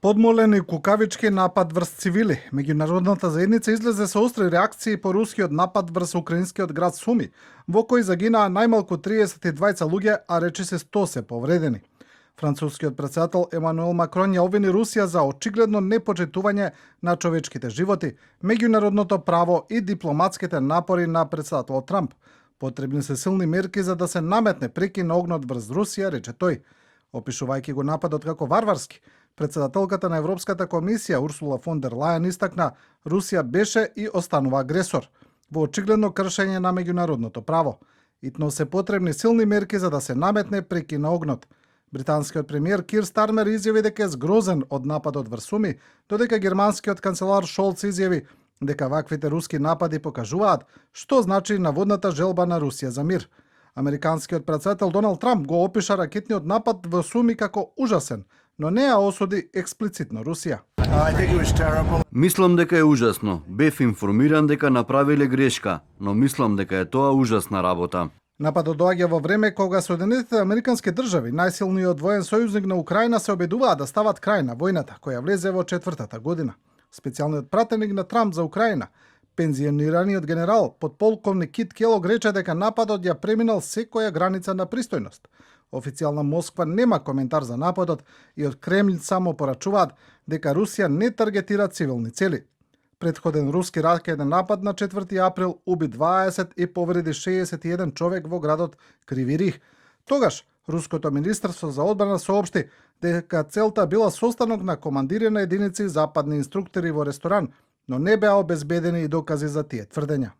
Подмолен и кукавички напад врз цивили. Меѓународната заедница излезе со остри реакции по рускиот напад врз украинскиот град Суми, во кој загинаа најмалку 32 луѓе, а речиси 100 се повредени. Францускиот претседател Емануел Макрон ја обвини Русија за очигледно непочитување на човечките животи, меѓународното право и дипломатските напори на претседателот Трамп. Потребни се силни мерки за да се наметне прекин на огнот врз Русија, рече тој. Опишувајќи го нападот како варварски, председателката на Европската комисија Урсула фон дер Лајен истакна Русија беше и останува агресор во очигледно кршење на меѓународното право. Итно се потребни силни мерки за да се наметне прекин на огнот. Британскиот премиер Кир Стармер изјави дека е згрозен од нападот врз Суми, додека германскиот канцелар Шолц изјави дека ваквите руски напади покажуваат што значи наводната желба на Русија за мир. Американскиот претседател Доналд Трамп го опиша ракетниот напад во Суми како ужасен, но не ја осуди експлицитно Русија. Мислам дека е ужасно. Бев информиран дека направиле грешка, но мислам дека е тоа ужасна работа. Нападот доаѓа во време кога Соединетите американски држави, најсилниот воен сојузник на Украина, се обидуваат да стават крај на војната, која влезе во 4-та година. Специјалниот пратеник на Трамп за Украина, пензионираниот генерал подполковник Кит Келог, рече дека нападот ја преминал секоја граница на пристојност. Официјална Москва нема коментар за нападот и од Кремљ само порачуваат дека Русија не таргетира цивилни цели. Претходен руски ракетен напад на 4 април уби 20 и повреди 61 човек во градот Криви Риг. Тогаш Руското министерство за одбрана соопшти дека целта била состанок на командири на единици западни инструктори во ресторан, но не беа обезбедени и докази за тие тврдења.